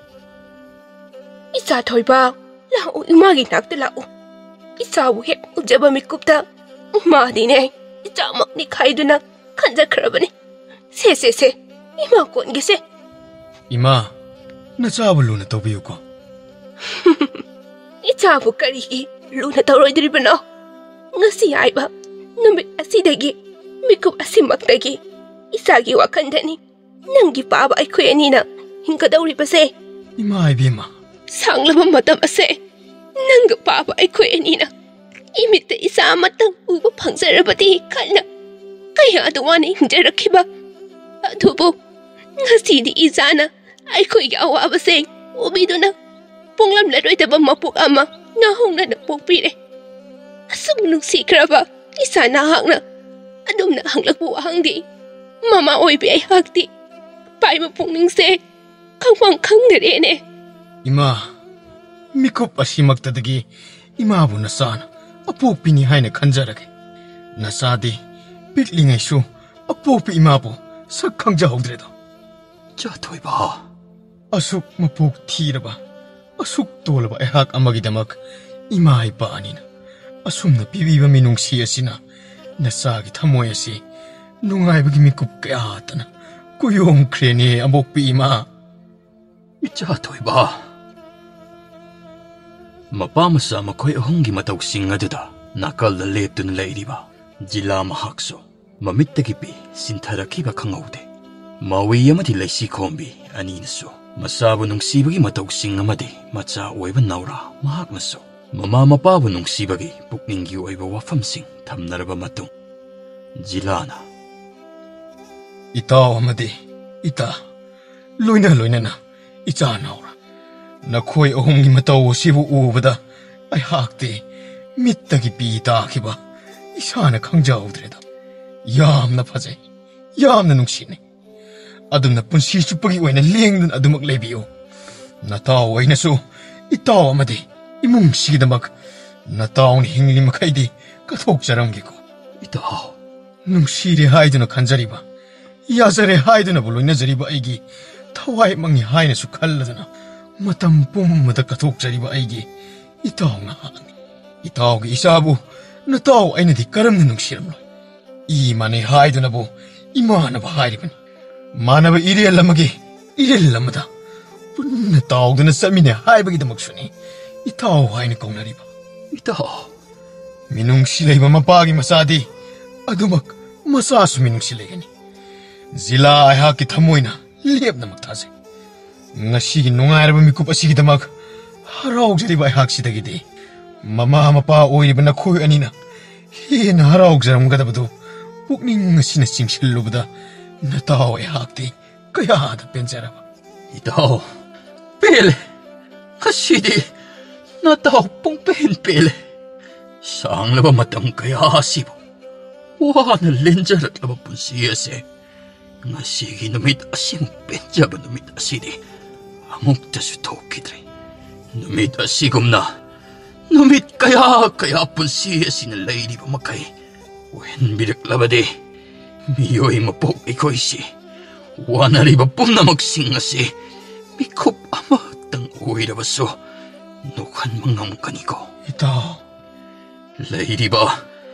"ꯏꯆꯥ ꯊꯣꯏꯕ, ꯂꯥꯛꯎ, ꯏꯃꯥꯒꯤ ꯅꯥꯛꯇ ꯂꯥꯛꯎ꯫ ꯏꯆꯥꯕꯨ ꯍꯦꯛ ꯎꯖꯕ ꯃꯤꯀꯨꯞꯇ ꯏꯃꯥꯗꯤꯅꯦ ꯏꯆꯥꯃꯛꯅꯤ ꯈꯥꯏꯗꯨꯅ ꯈꯟꯖꯈ꯭ꯔꯕꯅꯤ꯫ ꯁꯦ, ꯁꯦ, ꯁꯦ, ꯏꯃꯥ ꯀꯣꯟꯒꯦꯁꯦ꯫" "ꯏꯃꯥ, ꯅꯆꯥꯕꯨ ꯂꯨꯅ ꯇꯧꯕꯤꯌꯨꯀꯣ꯫" "ꯏꯆꯥꯕꯨ ꯀꯔꯤꯒꯤ ꯂꯨꯅ ꯇꯧꯔꯣꯏꯗꯣꯔꯤꯕꯅꯣ? ꯉꯁꯤ ꯍꯥꯏꯕ ꯅꯨꯃꯤꯠ ꯑꯁꯤꯗꯒꯤ, ꯃꯤꯀꯨꯞ ꯑꯁꯤꯃꯛꯇꯒꯤ ꯏꯆꯥꯒꯤ ꯋꯥꯈꯜꯗꯅꯤ ꯅꯪꯒꯤ ꯄꯥꯕ ꯑꯩꯈꯣꯏ ꯑꯅꯤꯅ ꯍꯤꯡꯒꯗꯧꯔꯤꯕꯁꯦ꯫" "ꯏꯃꯥ ꯏꯕꯦꯝꯃ꯫" "ꯁꯥꯡꯂꯕ ꯃꯇꯝ ꯑꯁꯦ ꯅꯪꯒ ꯄꯥꯕ ꯑꯩꯈꯣꯏ ꯑꯅꯤꯅ ꯏꯃꯤꯠꯇ ꯏꯆꯥ ꯑꯃꯇꯪ ꯎꯕ ꯐꯪꯖꯔꯕꯗꯤ ꯈꯟꯅ ꯀꯌꯥꯗ ꯋꯥꯅ ꯍꯤꯡꯖꯔꯛꯈꯤꯕ꯫ ꯑꯗꯨꯕꯨ ꯉꯁꯤꯗꯤ ꯏꯆꯥꯅ ꯑꯩꯈꯣꯏꯒꯤ ꯑꯋꯥꯕꯁꯦ ꯎꯕꯤꯗꯨꯅ ꯄꯣꯛꯂꯝꯂꯔꯣꯏꯗꯕ ꯃꯄꯣꯛ ꯑꯃ ꯅꯥꯍꯣꯡꯅꯅ ꯄꯣꯛꯄꯤꯔꯦ꯫ ꯑꯁꯨꯛ ꯅꯨꯡꯁꯤꯈ꯭ꯔꯕ ꯏꯆꯥ ꯅꯍꯥꯛꯅ ꯑꯗꯨꯝꯅ ꯍꯪꯂꯛꯄ ꯋꯥꯍꯪꯗꯤ ꯃꯃꯥ ꯑꯣꯏꯕꯤ ꯑꯩꯍꯥꯛꯇꯤ ꯄꯥꯏꯕ ꯄꯨꯛꯅꯤꯡꯁꯦ ꯈꯪꯐꯝ ꯈꯪꯗꯔꯦꯅꯦ꯫" "ꯏꯃꯥ, ꯃꯤꯀꯨꯞ ꯑꯁꯤꯃꯛꯇꯗꯒꯤ ꯏꯃꯥꯕꯨ ꯅꯆꯥꯅ ꯑꯄꯣꯛꯄꯤꯅꯤ ꯍꯥꯏꯅ ꯈꯟꯖꯔꯒꯦ꯫ ꯅꯆꯥꯗꯤ ꯄꯤꯛꯂꯤꯉꯩꯁꯨ ꯑꯄꯣꯛꯄꯤ ꯏꯃꯥꯕꯨ ꯁꯛ ꯈꯪꯖꯍꯧꯗ꯭ꯔꯦꯗꯣ꯫" "ꯏꯆꯥ ꯊꯣꯏꯕ꯫" "ꯑꯁꯨꯛ ꯃꯄꯣꯛ ꯊꯤꯔꯕ, ꯑꯁꯨꯛ ꯇꯣꯜꯂꯕ ꯑꯩꯍꯥꯛ ꯑꯃꯒꯤꯗꯃꯛ ꯏꯃꯥ ꯏꯄꯥ ꯑꯅꯤꯅ ꯑꯁꯨꯝꯅ ꯄꯤꯕꯤꯕ ꯃꯤꯅꯨꯡꯁꯤ ꯑꯁꯤꯅ ꯅꯆꯥꯒꯤ ꯊꯃꯣꯏ ꯑꯁꯤ ꯅꯨꯡꯉꯥꯏꯕꯒꯤ ꯃꯤꯀꯨꯞ ꯀꯌꯥꯇꯅ ꯀꯨꯌꯣꯝꯈ꯭ꯔꯦꯅꯦ, ꯑꯄꯣꯛꯄꯤ ꯏꯃꯥ꯫" "ꯏꯆꯥ ꯊꯣꯏꯕ꯫" ꯃꯄꯥ ꯃꯆꯥ ꯃꯈꯣꯏ ꯑꯍꯨꯝꯒꯤ ꯃꯇꯧꯁꯤꯡ ꯑꯗꯨꯗ ꯅꯥꯀꯜꯗ ꯂꯦꯞꯇꯨꯅ ꯂꯩꯔꯤꯕ ꯖꯤꯂꯥ ꯃꯍꯥꯛꯁꯨ ꯃꯃꯤꯠꯇꯒꯤ ꯄꯤ ꯁꯤꯟꯊꯔꯛꯈꯤꯕ ꯈꯪꯍꯧꯗꯦ꯫ ꯃꯥꯋꯤ ꯑꯃꯗꯤ ꯂꯩꯁꯤ ꯈꯣꯝꯕꯤ ꯑꯅꯤꯅꯁꯨ ꯃꯆꯥꯕꯨ ꯅꯨꯡꯁꯤꯕꯒꯤ ꯃꯇꯧꯁꯤꯡ ꯑꯃꯗꯤ ꯃꯆꯥ ꯑꯣꯏꯕ ꯅꯥꯎꯔꯥ ꯃꯍꯥꯛꯅꯁꯨ ꯃꯃꯥ ꯃꯄꯥꯕꯨ ꯅꯨꯡꯁꯤꯕꯒꯤ ꯄꯨꯛꯅꯤꯡꯒꯤ ꯑꯣꯏꯕ ꯋꯥꯐꯝꯁꯤꯡ ꯊꯝꯅꯔꯕ ꯃꯇꯨꯡ, ꯖꯤꯂꯥꯅ, "ꯏꯇꯥꯎ ꯑꯃꯗꯤ ꯏꯇꯥ, ꯂꯣꯏꯅ ꯂꯣꯏꯅꯅ ꯏꯆꯥ ꯅꯥꯎꯔꯥ, ꯅꯈꯣꯏ ꯑꯍꯨꯝꯒꯤ ꯃꯇꯧ ꯑꯁꯤꯕꯨ ꯎꯕꯗ ꯑꯩꯍꯥꯛꯇꯤ ꯃꯤꯠꯇꯒꯤ ꯄꯤ ꯇꯥꯈꯤꯕ ꯏꯁꯥꯅ ꯈꯪꯖꯍꯧꯗ꯭ꯔꯦꯗ꯫ ꯌꯥꯝꯅ ꯐꯖꯩ, ꯌꯥꯝꯅ ꯅꯨꯡꯁꯤꯅꯩ꯫ ꯑꯗꯨꯝꯅ ꯄꯨꯟꯁꯤ ꯆꯨꯞꯄꯒꯤ ꯑꯣꯏꯅ ꯂꯦꯡꯗꯅ ꯑꯗꯨꯃꯛ ꯂꯩꯕꯤꯌꯨ꯫ ꯅꯇꯥꯎ ꯑꯩꯅꯁꯨ ꯏꯇꯥꯎ ꯑꯃꯗꯤ ꯏꯃꯨꯡꯁꯤꯒꯤꯗꯃꯛ ꯅꯇꯥꯎꯅ ꯍꯤꯡꯂꯤ ꯃꯈꯩꯗꯤ ꯀꯠꯊꯣꯛꯆꯔꯝꯒꯦꯀꯣ꯫ ꯏꯇꯥꯎ, ꯅꯨꯡꯁꯤꯔꯦ ꯍꯥꯏꯗꯨꯅ ꯈꯟꯖꯔꯤꯕ, ꯌꯥꯖꯔꯦ ꯍꯥꯏꯗꯨꯅꯕꯨ ꯂꯣꯏꯅꯖꯔꯤꯕ ꯑꯩꯒꯤ ꯊꯋꯥꯏꯃꯛꯅꯤ ꯍꯥꯏꯅꯁꯨ ꯈꯜꯂꯗꯅ ꯃꯇꯝ ꯄꯨꯝꯕꯗ ꯀꯠꯊꯣꯛꯆꯔꯤꯕ ꯑꯩꯒꯤ ꯏꯇꯥꯎ ꯅꯍꯥꯛꯅꯤ꯫ ꯏꯇꯥꯎꯒꯤ ꯏꯆꯥꯕꯨ ꯅꯇꯥꯎ ꯑꯩꯅꯗꯤ ꯀꯔꯝꯅ ꯅꯨꯡꯁꯤꯔꯝꯂꯣꯏ? ꯏ ꯃꯥꯟꯅꯩ ꯍꯥꯏꯗꯨꯅꯕꯨ ꯏꯃꯥꯟꯅꯕ ꯍꯥꯏꯔꯤꯕꯅꯤ꯫ ꯃꯥꯟꯅꯕ ꯏꯔꯦꯜ ꯑꯃꯒꯤ ꯏꯔꯦꯜ ꯑꯃꯗ ꯄꯨꯟꯅ ꯇꯥꯎꯗꯨꯅ ꯆꯠꯃꯤꯟꯅꯩ ꯍꯥꯏꯕꯒꯤꯗꯃꯛꯁꯨꯅꯤ ꯏꯇꯥꯎ ꯍꯥꯏꯅ ꯀꯧꯅꯔꯤꯕ꯫ ꯏꯇꯥꯎ, ꯃꯤꯅꯨꯡꯁꯤ ꯂꯩꯕ ꯃꯄꯥꯒꯤ ꯃꯆꯥꯗꯤ ꯑꯗꯨꯃꯛ ꯃꯆꯥꯁꯨ ꯃꯤꯅꯨꯡꯁꯤ ꯂꯩꯒꯅꯤ꯫ ꯖꯤꯂꯥ ꯑꯩꯍꯥꯛꯀꯤ ꯊꯃꯣꯏꯅ ꯂꯦꯞꯅꯃꯛ ꯊꯥꯖꯩ꯫ ꯉꯁꯤꯒꯤ ꯅꯨꯡꯉꯥꯏꯔꯕ ꯃꯤꯀꯨꯞ ꯑꯁꯤꯒꯤꯗꯃꯛ ꯍꯔꯥꯎꯖꯔꯤꯕ ꯑꯩꯍꯥꯛꯁꯤꯗꯒꯤꯗꯤ ꯃꯃꯥ ꯃꯄꯥ ꯑꯣꯏꯔꯤꯕ ꯅꯈꯣꯏ ꯑꯅꯤꯅ ꯍꯦꯟꯅ ꯍꯔꯥꯎꯖꯔꯝꯒꯗꯕꯗꯨ ꯄꯨꯛꯅꯤꯡ ꯑꯁꯤꯅ ꯆꯤꯡꯁꯤꯜꯂꯨꯕꯗ ꯅꯇꯥꯎ ꯑꯩꯍꯥꯛꯇꯤ ꯀꯌꯥꯗ ꯄꯦꯟꯖꯔꯕ꯫ ꯏꯇꯥꯎ, ꯄꯦꯜꯂꯦ꯫ ꯉꯁꯤꯗꯤ ꯅꯇꯥꯎ ꯄꯨꯡꯄꯦꯟ ꯄꯦꯜꯂꯦ꯫ ꯁꯥꯡꯂꯕ ꯃꯇꯝ ꯀꯌꯥ ꯑꯁꯤꯕꯨ ꯋꯥꯅ ꯂꯦꯟꯖꯔꯛꯂꯕ ꯄꯨꯟꯁꯤ ꯑꯁꯦ ꯉꯁꯤꯒꯤ ꯅꯨꯃꯤꯠ ꯑꯁꯤꯃꯨꯛ ꯄꯦꯟꯖꯕ ꯅꯨꯃꯤꯠ ꯑꯁꯤꯗꯤ ꯑꯃꯨꯛꯇꯁꯨ ꯊꯣꯛꯈꯤꯗ꯭ꯔꯤ꯫ ꯅꯨꯃꯤꯠ ꯑꯁꯤꯒꯨꯝꯅ ꯅꯨꯃꯤꯠ ꯀꯌꯥ ꯀꯌꯥ ꯄꯨꯟꯁꯤ ꯑꯁꯤꯅ ꯂꯩꯔꯤꯕ ꯃꯈꯩ ꯑꯣꯏꯍꯟꯕꯤꯔꯛꯂꯕꯗꯤ ꯃꯤꯑꯣꯏ ꯃꯄꯣꯛ ꯑꯩꯈꯣꯏꯁꯤ ꯋꯥꯅꯔꯤꯕ ꯄꯨꯝꯅꯃꯛꯁꯤꯡ ꯑꯁꯤ ꯃꯤꯀꯨꯞ ꯑꯃꯇꯪ ꯑꯣꯏꯔꯕꯁꯨ ꯅꯣꯛꯍꯟꯕ ꯉꯝꯒꯅꯤꯀꯣ꯫ ꯏꯇꯥꯎ꯫ ꯂꯩꯔꯤꯕ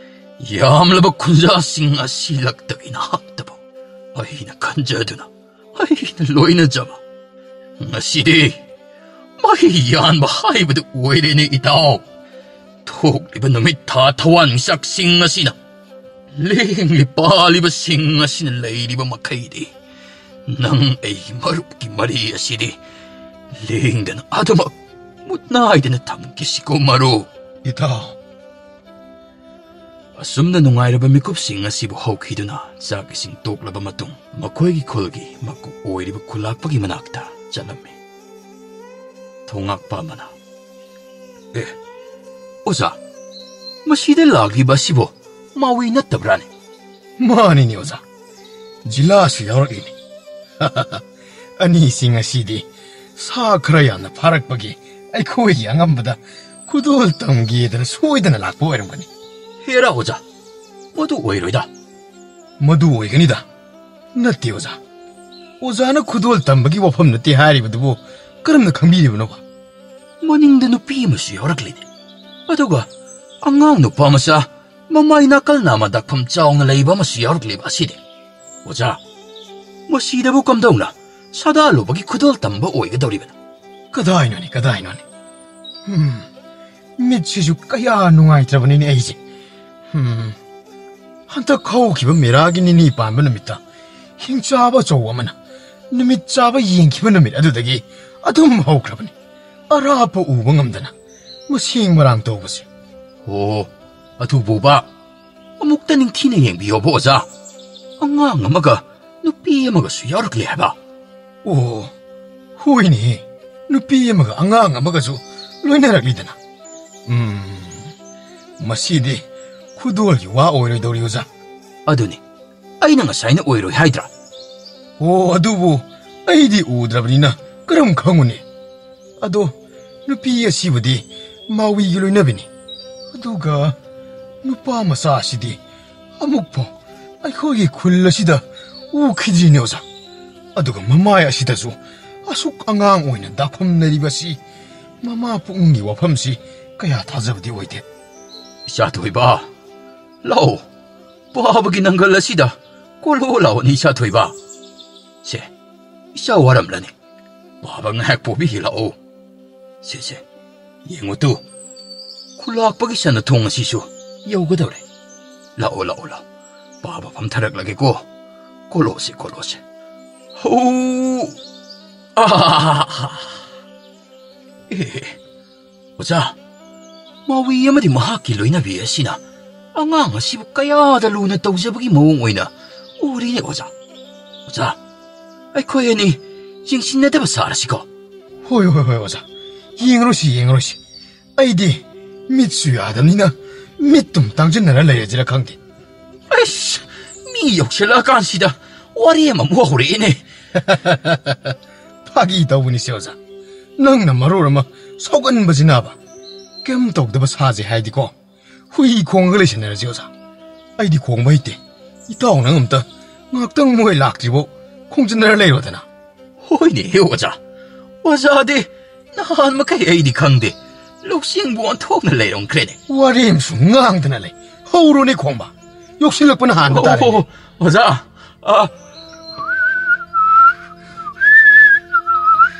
ꯌꯥꯝꯂꯕ ꯈꯨꯟꯖꯥꯁꯤꯡ ꯑꯁꯤ ꯂꯛꯇꯒꯤ ꯅꯍꯥꯛꯇꯕꯨ ꯑꯩꯅ ꯈꯟꯖꯗꯨꯅ ꯑꯩꯅ ꯂꯣꯏꯅꯖꯕ꯫ ꯉꯁꯤꯗꯤ ꯃꯍꯩ ꯌꯥꯟꯕ ꯍꯥꯏꯕꯗꯨ ꯑꯣꯏꯔꯦꯅꯦ ꯏꯇꯥꯎ꯫ ꯊꯣꯛꯂꯤꯕ ꯅꯨꯃꯤꯠ ꯊꯥ ꯊꯋꯥꯟꯃꯤꯆꯥꯛꯁꯤꯡ ꯑꯁꯤꯅ ꯂꯦꯡꯂꯤ ꯄꯥꯜꯂꯤꯕꯁꯤꯡ ꯑꯁꯤꯅ ꯂꯩꯔꯤꯕ ꯃꯈꯩꯗꯤ ꯅꯪ ꯑꯩꯒꯤ ꯃꯔꯨꯞꯀꯤ ꯃꯔꯤ ꯑꯁꯤꯗꯤ ꯂꯦꯡꯗꯅ ꯑꯗꯨꯃꯛ ꯃꯨꯠ ꯅꯥꯏꯗꯅ ꯊꯝꯈꯤꯁꯤꯀꯣ ꯃꯔꯨꯞ꯫ ꯏꯇꯥꯎ꯫ ꯑꯁꯨꯝꯅ ꯅꯨꯡꯉꯥꯏꯔꯕ ꯃꯤꯀꯨꯞꯁꯤꯡ ꯑꯁꯤꯕꯨ ꯍꯧꯈꯤꯗꯨꯅ ꯆꯥꯛ ꯏꯁꯤꯡ ꯇꯣꯛꯂꯕ ꯃꯇꯨꯡ ꯃꯈꯣꯏꯒꯤ ꯈꯨꯜꯒꯤ ꯃꯀꯣꯛ ꯑꯣꯏꯔꯤꯕ ꯈꯨꯂꯥꯛꯄꯒꯤ ꯃꯅꯥꯛꯇ ꯆꯠꯂꯝꯃꯤ꯫ ꯊꯣꯉꯥꯛꯄ ꯑꯃꯅ, "ꯑꯦ, ꯑꯣꯖꯥ, ꯃꯁꯤꯗ ꯂꯥꯛꯂꯤꯕ ꯑꯁꯤꯕꯨ ꯃꯥꯋꯤ ꯅꯠꯇꯕ꯭ꯔꯥꯅꯦ?" "ꯃꯥꯅꯤꯅꯦ ꯑꯣꯖꯥ, ꯖꯤꯂꯥꯁꯨ ꯌꯥꯎꯔꯛꯂꯤꯅꯤ꯫" "ꯑꯅꯤꯁꯤ ꯉꯁꯤꯗꯤ ꯁꯥ ꯈꯔ ꯌꯥꯝꯅ ꯐꯥꯔꯛꯄꯒꯤ ꯑꯩꯈꯣꯏꯒꯤ ꯑꯉꯝꯕꯗ ꯈꯨꯗꯣꯜ ꯇꯝꯒꯦꯗꯅ ꯁꯣꯏꯗꯅ ꯂꯥꯛꯄ ꯑꯣꯏꯔꯝꯒꯅꯤ꯫" "ꯍꯦꯔꯥ ꯑꯣꯖꯥ, ꯃꯗꯨ ꯑꯣꯏꯔꯣꯏꯗ꯫" "ꯃꯗꯨ ꯑꯣꯏꯒꯅꯤꯗ꯫" "ꯅꯠꯇꯦ ꯑꯣꯖꯥ, ꯑꯣꯖꯥꯅ ꯈꯨꯗꯣꯜ ꯇꯝꯕꯒꯤ ꯋꯥꯐꯝ ꯅꯠꯇꯦ ꯍꯥꯏꯔꯤꯕꯗꯨꯕꯨ ꯀꯔꯝꯅ ꯈꯪꯕꯤꯔꯤꯕꯅꯣꯕ?" "ꯃꯅꯤꯡꯗ ꯅꯨꯄꯤ ꯑꯃꯁꯨ ꯌꯥꯎꯔꯛꯂꯤꯅꯦ, ꯑꯗꯨꯒ ꯑꯉꯥꯡ ꯅꯨꯄꯥ ꯃꯆꯥ ꯃꯃꯥꯏ ꯅꯥꯀꯜ ꯅꯥꯝꯃ ꯗꯥꯛꯐꯝ ꯆꯥꯎꯅ ꯂꯩꯕ ꯑꯃꯁꯨ ꯌꯥꯎꯔꯛꯂꯤꯕ ꯑꯁꯤꯗꯤ꯫ ꯑꯣꯖꯥ, ꯃꯁꯤꯗꯕꯨ ꯀꯝꯗꯧꯅ ꯁꯥꯗꯥꯂꯨꯕꯒꯤ ꯈꯨꯗꯣꯜ ꯇꯝꯕ ꯑꯣꯏꯒꯗꯧꯔꯤꯕꯅꯣ?" "ꯀꯗꯥꯏꯅꯣꯅꯦ, ꯀꯗꯥꯏꯅꯣꯅꯦ? ꯎꯝ, ꯃꯤꯠꯁꯤꯁꯨ ꯀꯌꯥ ꯅꯨꯡꯉꯥꯏꯇ꯭ꯔꯕꯅꯤꯅꯦ ꯑꯩꯁꯦ꯫ ꯎꯝ, ꯍꯟꯗꯛ ꯍꯧꯈꯤꯕ ꯃꯦꯔꯥꯒꯤ ꯅꯤꯅꯤ ꯄꯥꯟꯕ ꯅꯨꯃꯤꯠꯇ ꯍꯤꯡꯆꯥꯕ ꯑꯆꯧꯕ ꯑꯃꯅ ꯅꯨꯃꯤꯠ ꯆꯥꯕ ꯌꯦꯡꯈꯤꯕ ꯅꯨꯃꯤꯠ ꯑꯗꯨꯗꯒꯤ ꯑꯗꯨꯝ ꯍꯧꯈ꯭ꯔꯕꯅꯤ꯫ ꯑꯔꯥꯞꯄ ꯎꯕ ꯉꯝꯗꯅ ꯃꯁꯦꯡ ꯃꯔꯥꯡ ꯇꯧꯕꯁꯦ꯫" "ꯑꯣ, ꯑꯗꯨꯕꯨꯕ ꯑꯃꯨꯛꯇ ꯅꯤꯡꯊꯤꯅ ꯌꯦꯡꯕꯤꯌꯣꯕ ꯑꯣꯖꯥ꯫ ꯑꯉꯥꯡ ꯑꯃꯒ ꯅꯨꯄꯤ ꯑꯃꯒꯁꯨ ꯌꯥꯎꯔꯛꯂꯦ ꯍꯥꯏꯕ꯫" "ꯑꯣ, ꯍꯣꯏꯅꯦ, ꯅꯨꯄꯤ ꯑꯃꯒ ꯑꯉꯥꯡ ꯑꯃꯒꯁꯨ ꯂꯣꯏꯅꯔꯛꯂꯤꯗꯅ꯫ ꯎꯝ, ꯃꯁꯤꯗꯤ ꯈꯨꯗꯣꯜꯒꯤ ꯋꯥ ꯑꯣꯏꯔꯣꯏꯗꯧꯔꯤ ꯑꯣꯖꯥ꯫" "ꯑꯗꯨꯅꯤ, ꯑꯩꯅ ꯉꯁꯥꯏꯅ ꯑꯣꯏꯔꯣꯏ ꯍꯥꯏꯗ꯭ꯔꯥ?" "ꯑꯣ, ꯑꯗꯨꯕꯨ ꯑꯩꯗꯤ ꯎꯗ꯭ꯔꯕꯅꯤꯅ ꯀꯔꯝ ꯈꯪꯉꯨꯅꯤ? ꯑꯗꯣ ꯅꯨꯄꯤ ꯑꯁꯤꯕꯨꯗꯤ ꯃꯥꯋꯤꯒꯤ ꯂꯣꯏꯅꯕꯤꯅꯤ꯫ ꯑꯗꯨꯒ ꯅꯨꯄꯥ ꯃꯆꯥ ꯑꯁꯤꯗꯤ ꯑꯃꯨꯛꯐꯥꯎ ꯑꯩꯈꯣꯏꯒꯤ ꯈꯨꯜ ꯑꯁꯤꯗ ꯎꯈꯤꯗ꯭ꯔꯤꯅꯦ ꯑꯣꯖꯥ꯫ ꯑꯗꯨꯒ ꯃꯃꯥꯏ ꯑꯁꯤꯗꯁꯨ ꯑꯁꯨꯛ ꯑꯉꯥꯡ ꯑꯣꯏꯅ ꯗꯥꯛꯐꯝ ꯂꯩꯔꯤꯕꯁꯤ ꯃꯃꯥ ꯄꯨꯛꯅꯤꯡꯒꯤ ꯋꯥꯐꯝꯁꯤ ꯀꯌꯥ ꯊꯥꯖꯕꯗꯤ ꯑꯣꯏꯗꯦ꯫" "ꯏꯆꯥ ꯊꯣꯏꯕ, ꯂꯥꯛꯑꯣ, ꯄꯥꯕꯒꯤ ꯅꯪꯒꯜ ꯑꯁꯤꯗ ꯀꯣꯜꯂꯣ ꯂꯥꯛꯑꯣꯅꯦ ꯏꯆꯥ ꯊꯣꯏꯕ꯫ ꯁꯦ, ꯏꯆꯥ ꯋꯥꯔꯝꯂꯅꯤ, ꯄꯥꯕ ꯉꯥꯏꯍꯥꯛ ꯄꯣꯕꯤꯒꯦ ꯂꯥꯛꯑꯣ꯫ ꯁꯦ, ꯁꯦ, ꯌꯦꯡꯉꯨ ꯇꯨ, ꯈꯨꯂꯥꯛꯄꯒꯤ ꯁꯅꯥ ꯊꯣꯡ ꯑꯁꯤꯁꯨ ꯌꯧꯒꯗꯧꯔꯦ꯫ ꯂꯥꯛꯑꯣ, ꯂꯥꯛꯑꯣ, ꯂꯥꯛꯑꯣ, ꯄꯥꯕ ꯐꯝꯊꯔꯛꯂꯒꯦꯀꯣ꯫ ꯀꯣꯜꯂꯣꯁꯦ, ꯀꯣꯜꯂꯣꯁꯦ꯫ ꯍꯧ! ꯑꯥ! ꯑꯦ, ꯑꯣꯖꯥ, ꯃꯥꯋꯤ ꯑꯃꯗꯤ ꯃꯍꯥꯛꯀꯤ ꯂꯣꯏꯅꯕꯤ ꯑꯁꯤꯅ ꯑꯉꯥꯡ ꯑꯁꯤꯕꯨ ꯀꯌꯥꯗ ꯂꯨꯅ ꯇꯧꯖꯕꯒꯤ ꯃꯑꯣꯡ ꯑꯣꯏꯅ ꯎꯔꯤꯅꯦ ꯑꯣꯖꯥ꯫ ꯑꯣꯖꯥ, ꯑꯩꯈꯣꯏ ꯑꯅꯤ ꯌꯦꯡꯁꯤꯟꯅꯗꯕ ꯁꯥꯔꯁꯤꯀꯣ?" "ꯍꯣꯏ, ꯍꯣꯏ, ꯍꯣꯏ ꯑꯣꯖꯥ, ꯌꯦꯡꯉꯔꯣꯏꯁꯤ, ꯌꯦꯡꯉꯔꯣꯏꯁꯤ꯫ ꯑꯩꯗꯤ ꯃꯤꯠꯁꯨ ꯌꯥꯗꯕꯅꯤꯅ ꯃꯤꯠꯇꯨꯝ ꯇꯥꯡꯁꯤꯟꯅꯔ ꯂꯩꯔꯁꯤꯔ ꯈꯪꯗꯦ꯫ ꯑꯩꯁ, ꯃꯤ ꯌꯧꯁꯤꯜꯂꯛꯑꯀꯥꯟꯁꯤꯗ ꯋꯥꯔꯤ ꯑꯃꯃꯨꯛ ꯍꯧꯔꯛꯑꯦꯅꯦ꯫ ꯐꯥꯒꯤ ꯇꯧꯕꯅꯤꯁꯦ ꯑꯣꯖꯥ, ꯅꯪꯅ ꯃꯔꯣꯜ ꯑꯃ ꯁꯥꯎꯒꯟꯕꯁꯤꯅꯕ꯫ ꯀꯩꯝ ꯇꯧꯗꯕ ꯁꯥꯁꯦ ꯍꯥꯏꯗꯤꯀꯣ, ꯍꯨꯏ ꯈꯣꯡꯉꯒ ꯂꯩꯁꯟꯅꯔꯁꯤ ꯑꯣꯖꯥ꯫ ꯑꯩꯗꯤ ꯈꯣꯡꯕ ꯍꯩꯇꯦ꯫ ꯏꯇꯥꯎ ꯅꯪ ꯑꯝꯇ ꯉꯥꯛꯇꯪ ꯃꯣꯏ ꯂꯥꯛꯇ꯭ꯔꯤꯕꯧ ꯈꯣꯡꯖꯤꯟꯅꯔ ꯂꯩꯔꯣꯗꯅ꯫ ꯍꯣꯏꯅꯦ ꯑꯣꯖꯥ, ꯑꯣꯖꯥꯗꯤ ꯅꯍꯥꯟ ꯃꯈꯩ ꯑꯩꯗꯤ ꯈꯪꯗꯦ, ꯂꯧꯁꯤꯡꯕꯨ ꯑꯣꯟꯊꯣꯛꯅ ꯂꯩꯔꯝꯈ꯭ꯔꯦꯅꯦ꯫ ꯋꯥꯔꯤ ꯑꯃꯁꯨ ꯉꯥꯡꯗꯅ ꯂꯩ꯫ ꯍꯧꯔꯣꯅꯦ ꯈꯣꯡꯕ, ꯌꯧꯁꯤꯜꯂꯛꯄꯅ ꯍꯥꯟꯕ ꯇꯥꯔꯦ꯫ ꯑꯣ, ꯑꯣꯖꯥ, ꯑ,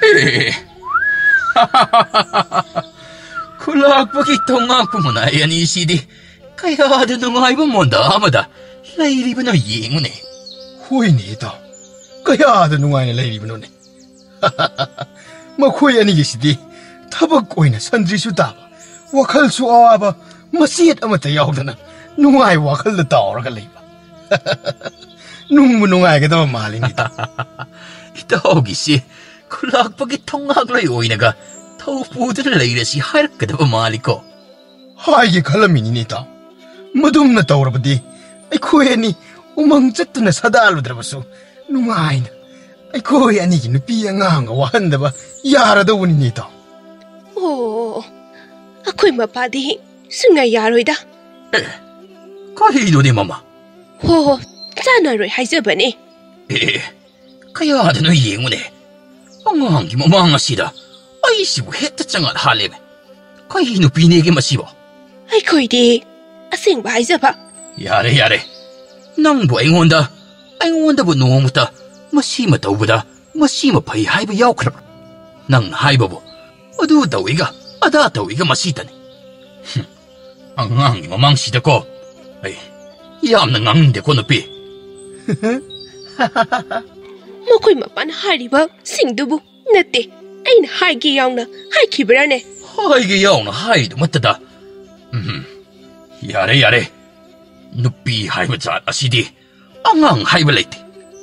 ꯑꯦ꯫ ꯈꯨꯂꯥꯛꯄꯒꯤ ꯊꯣꯡꯉꯥꯛꯄ ꯃꯅꯥꯏ ꯑꯅꯤꯁꯤꯗꯤ ꯀꯌꯥꯗ ꯅꯨꯡꯉꯥꯏꯕ ꯃꯣꯟꯗꯥ ꯑꯃꯗ ꯂꯩꯔꯤꯕꯅꯣ ꯌꯦꯡꯉꯨꯅꯦ꯫ ꯍꯣꯏꯅꯦ ꯏꯇꯥꯎ, ꯀꯌꯥꯗ ꯅꯨꯡꯉꯥꯏꯅ ꯂꯩꯔꯤꯕꯅꯣꯅꯦ꯫ ꯃꯈꯣꯏ ꯑꯅꯤꯒꯤꯁꯤꯗꯤ ꯊꯕꯛ ꯑꯣꯏꯅ ꯁꯟꯗ꯭ꯔꯤꯁꯨ ꯇꯥꯕ, ꯋꯥꯈꯜꯁꯨ ꯑꯋꯥꯕ ꯃꯆꯦꯠ ꯑꯃꯠꯇ ꯌꯥꯎꯗꯅ ꯅꯨꯡꯉꯥꯏ ꯋꯥꯈꯜꯗ ꯇꯥꯎꯔꯒ ꯂꯩꯕ꯫ ꯅꯨꯡꯕꯨ ꯅꯨꯡꯉꯥꯏꯒꯗꯕ ꯃꯥꯜꯂꯤꯅꯦ ꯏꯇꯥꯎ꯫ ꯏꯇꯥꯎꯒꯤꯁꯤ ꯈꯨꯂꯥꯛꯄꯒꯤ ꯊꯣꯡꯉꯥꯛꯂꯣꯏ ꯑꯣꯏꯅꯒ ꯊꯧ ꯄꯨꯗꯨꯅ ꯂꯩꯔꯁꯤ ꯍꯥꯏꯔꯛꯀꯗꯕ ꯃꯥꯜꯂꯤꯀꯣ꯫ ꯍꯥꯏꯒꯦ ꯈꯜꯂꯝꯃꯤꯅꯤꯅꯦ ꯏꯇꯥꯎ꯫ ꯃꯗꯨꯝꯅ ꯇꯧꯔꯕꯗꯤ ꯑꯩꯈꯣꯏ ꯑꯅꯤ ꯎꯃꯪ ꯆꯠꯇꯨꯅ ꯁꯥꯗꯥꯜꯂꯨꯗ꯭ꯔꯕꯁꯨ ꯅꯨꯡꯉꯥꯏꯅ ꯑꯩꯈꯣꯏ ꯑꯅꯤꯒꯤ ꯅꯨꯄꯤ ꯑꯉꯥꯡꯒ ꯋꯥꯍꯟꯗꯕ ꯌꯥꯔꯗꯧꯕꯅꯤꯅꯦ ꯏꯇꯥꯎ꯫ ꯑꯣ, ꯑꯩꯈꯣꯏ ꯃꯄꯥꯗꯤ ꯁꯨꯡꯌꯥ ꯌꯥꯔꯣꯏꯗ꯫ ꯑꯦ, ꯀꯔꯤꯅꯣꯅꯦ ꯃꯃꯥ? ꯍꯣ ꯍꯣ, ꯆꯥꯟꯅꯔꯣꯏ ꯍꯥꯏꯖꯕꯅꯦ꯫ ꯑꯦ, ꯀꯌꯥꯗꯅꯣ ꯌꯦꯡꯉꯨꯅꯦ꯫ ꯑꯉꯥꯡꯒꯤ ꯃꯃꯥꯡ ꯑꯁꯤꯗ ꯑꯩꯁꯤꯕꯨ ꯍꯦꯛꯇ ꯆꯉꯛ ꯍꯥꯜꯂꯦꯃꯦ꯫ ꯀꯩ ꯅꯨꯄꯤꯅꯦꯒꯦ ꯃꯁꯤꯕꯣ? ꯑꯩꯈꯣꯏꯗꯤ ꯑꯁꯦꯡꯕ ꯍꯥꯏꯖꯕ꯫ ꯌꯥꯔꯦ, ꯌꯥꯔꯦ꯫ ꯅꯪꯕꯨ ꯑꯩꯉꯣꯟꯗ, ꯑꯩꯉꯣꯟꯗꯕꯨ ꯅꯣꯡꯃꯇ ꯃꯁꯤꯃ ꯇꯧꯕꯗ ꯃꯁꯤꯃ ꯐꯩ ꯍꯥꯏꯕ ꯌꯥꯎꯈ꯭ꯔꯕ꯭ꯔꯥ? ꯅꯪꯅ ꯍꯥꯏꯕꯕꯨ ꯑꯗꯨ ꯇꯧꯏꯒ ꯑꯗꯥ ꯇꯧꯏꯒ ꯃꯁꯤꯇꯅꯤ꯫ ꯍꯨꯝ, ꯑꯉꯥꯡꯒꯤ ꯃꯃꯥꯡꯁꯤꯗꯀꯣ ꯑꯩ ꯌꯥꯝꯅ ꯉꯥꯡꯅꯤꯡꯗꯦꯀꯣ ꯅꯨꯄꯤ꯫ ꯃꯈꯣꯏ ꯃꯄꯥꯅ ꯍꯥꯏꯔꯤꯕꯁꯤꯡꯗꯨꯕꯨ ꯅꯠꯇꯦ, ꯑꯩꯅ ꯍꯥꯏꯒꯦ ꯌꯥꯎꯅ ꯍꯥꯏꯈꯤꯕ꯭ꯔꯥꯅꯦ? ꯍꯥꯏꯒꯦ ꯌꯥꯎꯅ ꯍꯥꯏꯗꯨꯃꯠꯇꯗ꯫ ꯎꯝ, ꯌꯥꯔꯦ, ꯌꯥꯔꯦ꯫ ꯅꯨꯄꯤ ꯍꯥꯏꯕ ꯖꯥꯠ ꯑꯁꯤꯗꯤ ꯑꯉꯥꯡ ꯍꯥꯏꯕ ꯂꯩꯇꯦ,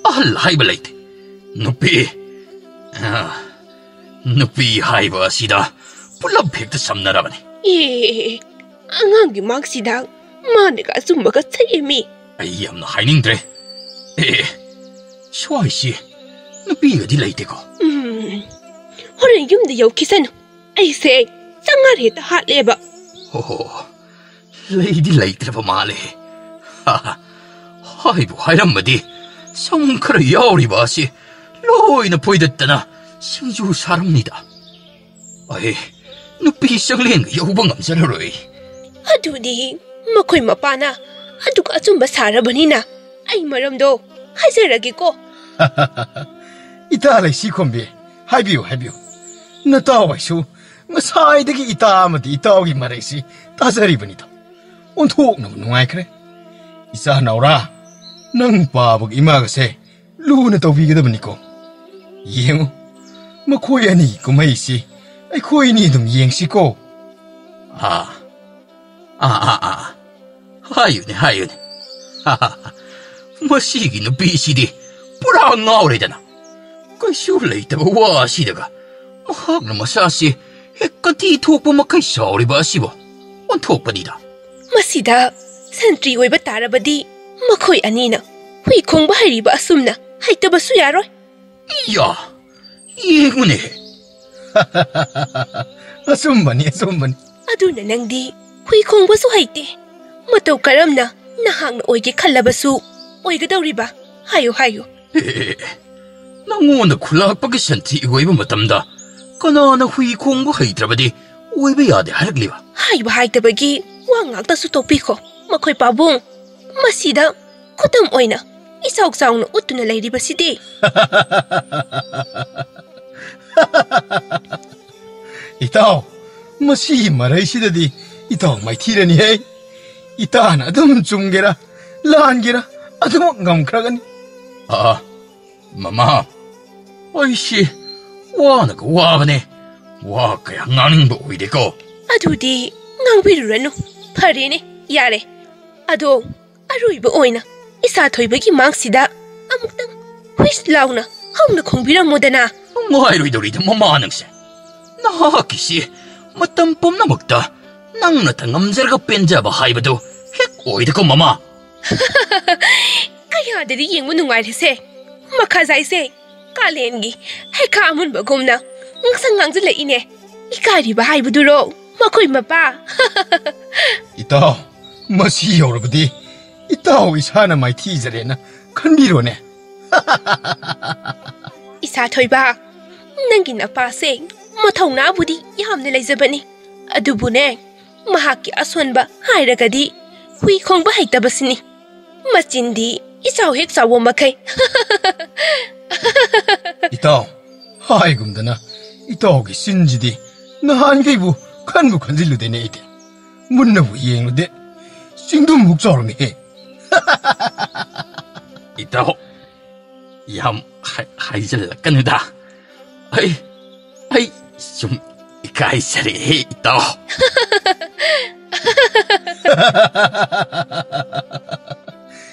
ꯑꯍꯜ ꯍꯥꯏꯕ ꯂꯩꯇꯦ꯫ ꯅꯨꯄꯤ, ꯑ, ꯅꯨꯄꯤ ꯍꯥꯏꯕ ꯑꯁꯤꯗ ꯄꯨꯂꯞ ꯍꯦꯛꯇ ꯁꯝꯅꯔꯕꯅꯤ꯫ ꯑꯦ, ꯑꯉꯥꯡꯒꯤ ꯃꯥꯡꯁꯤꯗ ꯃꯥꯅꯒ ꯑꯆꯨꯝꯕꯒ ꯁꯛꯑꯦꯃꯤ꯫ ꯑꯩ ꯌꯥꯝꯅ ꯍꯥꯏꯅꯤꯡꯗ꯭ꯔꯦ꯫ ꯑꯦ, ꯁ꯭ꯋꯥꯏꯁꯤ ꯅꯨꯄꯤꯒꯗꯤ ꯂꯩꯇꯦꯀꯣ꯫ ꯎꯝ, ꯍꯣꯔꯦꯟ ꯌꯨꯝꯗ ꯌꯧꯈꯤꯁꯅꯨ꯫ ꯑꯩꯁꯦ ꯆꯉꯥꯔ ꯍꯦꯛꯇ ꯍꯥꯠꯂꯦꯕ꯫ ꯍꯣ ꯍꯣ, ꯂꯩꯗꯤ ꯂꯩꯇ꯭ꯔꯕ ꯃꯥꯜꯂꯦ꯫ ꯍꯥ, ꯍꯥꯏꯕꯨ ꯍꯥꯏꯔꯝꯃꯗꯤ ꯁꯝ ꯈꯔ ꯌꯥꯎꯔꯤꯕ ꯑꯁꯤ ꯂꯣꯏꯅ ꯐꯣꯏꯗꯠꯇꯅ ꯁꯤꯡꯖꯨ ꯁꯥꯔꯝꯅꯤꯗ꯫ ꯑꯩ ꯅꯨꯄꯤ ꯆꯪꯂꯦꯟꯒ ꯌꯧꯕ ꯉꯝꯖꯔꯔꯣꯏ꯫ ꯑꯗꯨꯗꯤ ꯃꯈꯣꯏ ꯃꯄꯥꯅ ꯑꯗꯨꯒ ꯑꯆꯨꯝꯕ ꯁꯥꯔꯕꯅꯤꯅ ꯑꯩ ꯃꯔꯝꯗꯣ ꯍꯥꯏꯖꯔꯒꯦꯀꯣ꯫ ꯏꯇꯥ ꯂꯩꯁꯤ ꯈꯣꯝꯕꯤ, ꯍꯥꯏꯕꯤꯌꯨ, ꯍꯥꯏꯕꯤꯌꯨ꯫ ꯅꯇꯥꯎ ꯑꯩꯁꯨ ꯉꯁꯥꯏꯗꯒꯤ ꯏꯇꯥ ꯑꯃꯗꯤ ꯏꯇꯥꯎꯒꯤ ꯃꯔꯩꯁꯤ ꯇꯥꯖꯔꯤꯕꯅꯤꯗꯣ꯫ ꯑꯣꯟꯊꯣꯛꯅꯕ ꯅꯨꯡꯉꯥꯏꯈ꯭ꯔꯦ꯫ ꯏꯆꯥ ꯅꯥꯎꯔꯥ, ꯅꯪ ꯄꯥꯕꯒ ꯏꯃꯥꯒꯁꯦ ꯂꯨꯅ ꯇꯧꯕꯤꯒꯗꯕꯅꯤꯀꯣ꯫ ꯌꯦꯡꯉꯨ, ꯃꯈꯣꯏ ꯑꯅꯤ ꯀꯨꯝꯍꯩꯁꯤ ꯑꯩꯈꯣꯏ ꯑꯅꯤ ꯑꯗꯨꯝ ꯌꯦꯡꯁꯤꯀꯣ꯫ ꯑꯥ, ꯑꯥ, ꯑꯥ, ꯑꯥ꯫ ꯍꯥꯏꯌꯨꯅꯦ, ꯍꯥꯏꯌꯨꯅꯦ꯫ ꯃꯁꯤꯒꯤ ꯅꯨꯄꯤꯁꯤꯗꯤ ꯄꯨꯔꯥ ꯉꯥꯎꯔꯦꯗꯅ꯫ ꯀꯩꯁꯨ ꯂꯩꯇꯕ ꯋꯥ ꯑꯁꯤꯗꯒ ꯃꯍꯥꯛꯅ ꯃꯁꯥꯁꯤ ꯍꯦꯛ ꯀꯟꯊꯤ ꯊꯣꯛꯄ ꯃꯈꯩ ꯁꯥꯎꯔꯤꯕ ꯑꯁꯤꯕꯨ ꯑꯣꯟꯊꯣꯛꯄꯅꯤꯗ꯫ ꯃꯁꯤꯗ ꯁꯟꯇ꯭ꯔꯤ ꯑꯣꯏꯕ ꯇꯥꯔꯕꯗꯤ ꯃꯈꯣꯏ ꯑꯅꯤꯅ ꯍꯨꯏ ꯈꯣꯡꯕ ꯍꯩꯔꯤꯕ ꯑꯁꯨꯝꯅ ꯍꯩꯇꯕꯁꯨ ꯌꯥꯔꯣꯏ꯫ ꯏꯌꯥ! ꯌꯦꯡꯉꯨꯅꯦ꯫ ꯑꯆꯨꯝꯕꯅꯤ, ꯑꯆꯨꯝꯕꯅꯤ꯫ ꯑꯗꯨꯅ ꯅꯪꯗꯤ ꯍꯨꯏ ꯈꯣꯡꯕꯁꯨ ꯍꯩꯇꯦ꯫ ꯃꯇꯧ ꯀꯔꯝꯅ ꯅꯍꯥꯛꯅ ꯑꯣꯏꯒꯦ ꯈꯜꯂꯕꯁꯨ ꯑꯣꯏꯒꯗꯧꯔꯤꯕ? ꯍꯥꯏꯌꯨ, ꯍꯥꯏꯌꯨ꯫ ꯑꯦ, ꯅꯪꯉꯣꯟꯗ ꯈꯨꯂꯥꯛꯄꯒꯤ ꯁꯟꯊꯤ ꯑꯣꯏꯕ ꯃꯇꯝꯗ ꯀꯅꯥꯅ ꯍꯨꯏ ꯈꯣꯡꯕ ꯍꯩꯇ꯭ꯔꯕꯗꯤ ꯑꯣꯏꯕ ꯌꯥꯗꯦ ꯍꯥꯏꯔꯛꯂꯤꯕ? ꯍꯥꯏꯕ ꯍꯥꯏꯗꯕꯒꯤ ꯋꯥ ꯉꯥꯛꯇꯁꯨ ꯇꯣꯛꯄꯤꯈꯣ, ꯃꯈꯣꯏ ꯄꯥꯕꯨꯡ꯫ ꯃꯁꯤꯗ ꯈꯨꯗꯝ ꯑꯣꯏꯅ ꯏꯆꯥꯎ ꯆꯥꯎꯅ ꯎꯠꯇꯨꯅ ꯂꯩꯔꯤꯕꯁꯤꯗꯤ꯫ ꯏꯇꯥꯎ, ꯃꯁꯤꯒꯤ ꯃꯔꯩꯁꯤꯗꯗꯤ ꯏꯇꯥꯎ ꯃꯥꯏꯊꯤꯔꯅꯤꯍꯦ꯫ ꯏꯇꯥꯅ ꯑꯗꯨꯝ ꯆꯨꯝꯒꯦꯔꯥ, ꯂꯥꯟꯒꯦꯔꯥ, ꯑꯗꯨꯃꯛ ꯉꯝꯈ꯭ꯔꯒꯅꯤ꯫ ꯑꯥ, ꯃꯃꯥ, ꯑꯩꯁꯤ ꯋꯥꯅꯒ ꯋꯥꯕꯅꯦ꯫ ꯋꯥ ꯀꯌꯥ ꯉꯥꯡꯅꯤꯡꯕ ꯑꯣꯏꯗꯦꯀꯣ꯫ ꯑꯗꯨꯗꯤ ꯉꯥꯡꯕꯤꯔꯨꯔꯅꯨ꯫ ꯐꯔꯦꯅꯦ, ꯌꯥꯔꯦ꯫ ꯑꯗꯣ ꯑꯔꯣꯏꯕ ꯑꯣꯏꯅ ꯏꯁꯥ ꯊꯣꯏꯕꯒꯤ ꯃꯥꯡꯁꯤꯗ ꯑꯃꯨꯛꯇꯪ ꯍꯨꯏꯁ ꯂꯥꯎꯅ ꯍꯧꯅ ꯈꯣꯡꯕꯤꯔꯝꯃꯨꯗꯅ꯫ ꯅꯨꯡꯉꯥꯏꯔꯣꯏꯗꯧꯔꯤꯗ ꯃꯃꯥ ꯅꯪꯁꯦ꯫ ꯅꯍꯥꯛꯀꯤꯁꯤ ꯃꯇꯝ ꯄꯨꯝꯅꯃꯛꯇ ꯅꯪꯅꯇ ꯉꯝꯖꯔꯒ ꯄꯦꯟꯖꯕ ꯍꯥꯏꯕꯗꯨ ꯍꯦꯛ ꯑꯣꯏꯗꯀꯣ, ꯃꯃꯥ꯫ ꯀꯌꯥꯗꯗꯤ ꯌꯦꯡꯕ ꯅꯨꯡꯉꯥꯏꯔꯦꯁꯦ꯫ ꯃꯈꯥꯖꯥꯏꯁꯦ ꯀꯥꯂꯦꯟꯒꯤ ꯍꯩꯈꯥ ꯑꯃꯨꯟꯕꯒꯨꯝꯅ ꯉꯥꯡꯁꯪ ꯉꯥꯡꯖꯜꯂꯛꯏꯅꯦ꯫ ꯏꯀꯥꯏꯔꯤꯕ ꯍꯥꯏꯕꯗꯨꯔꯣ, ꯃꯈꯣꯏ ꯃꯄꯥ? ꯏꯇꯥꯎ, ꯃꯁꯤ ꯌꯧꯔꯕꯗꯤ ꯏꯇꯥꯎ ꯏꯁꯥꯅ ꯃꯥꯏꯊꯤꯖꯔꯦꯅ ꯈꯟꯕꯤꯔꯣꯅꯦ꯫ ꯏꯁꯥ ꯊꯣꯏꯕ, ꯅꯪꯒꯤ ꯅꯄꯥꯁꯦ ꯃꯊꯧꯅꯥꯕꯨꯗꯤ ꯌꯥꯝꯅ ꯂꯩꯖꯕꯅꯤ, ꯑꯗꯨꯕꯨꯅꯦ, ꯃꯍꯥꯛꯀꯤ ꯑꯁꯣꯟꯕ ꯍꯥꯏꯔꯒꯗꯤ ꯍꯨꯏ ꯈꯣꯡꯕ ꯍꯩꯇꯕꯁꯤꯅꯤ꯫ ꯃꯆꯤꯟꯗꯤ ꯏꯆꯥꯎ ꯍꯦꯛ ꯆꯥꯎꯕ ꯃꯈꯩ꯫ ꯏꯇꯥꯎ, ꯍꯥꯏꯒꯨꯝꯗꯅ ꯏꯇꯥꯎꯒꯤ ꯆꯤꯟꯁꯤꯗꯤ ꯅꯍꯥꯟꯈꯩꯕꯨ ꯈꯟꯕꯨ ꯈꯟꯖꯤꯜꯂꯨꯗꯦꯅꯦ ꯑꯩꯗꯤ꯫ ꯃꯨꯟꯅꯕꯨ ꯌꯦꯡꯂꯨꯗꯦ, ꯆꯤꯡꯗꯨꯝꯃꯨꯛ ꯆꯥꯎꯔꯝꯃꯤꯍꯦ꯫ ꯏꯇꯥꯎ, ꯌꯥꯝ ꯍꯥꯏ-, ꯍꯥꯏꯖꯤꯜꯂꯛꯀꯅꯨꯗ꯫ ꯑꯩ, ꯑꯩ ꯁꯨꯝ ꯏꯀꯥꯏꯖꯔꯛꯑꯦ, ꯏꯇꯥꯎ꯫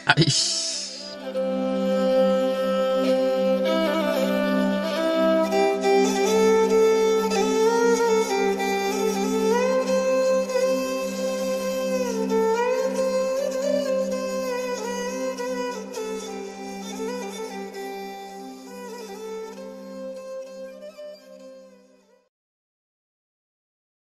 ꯑꯩꯁ꯫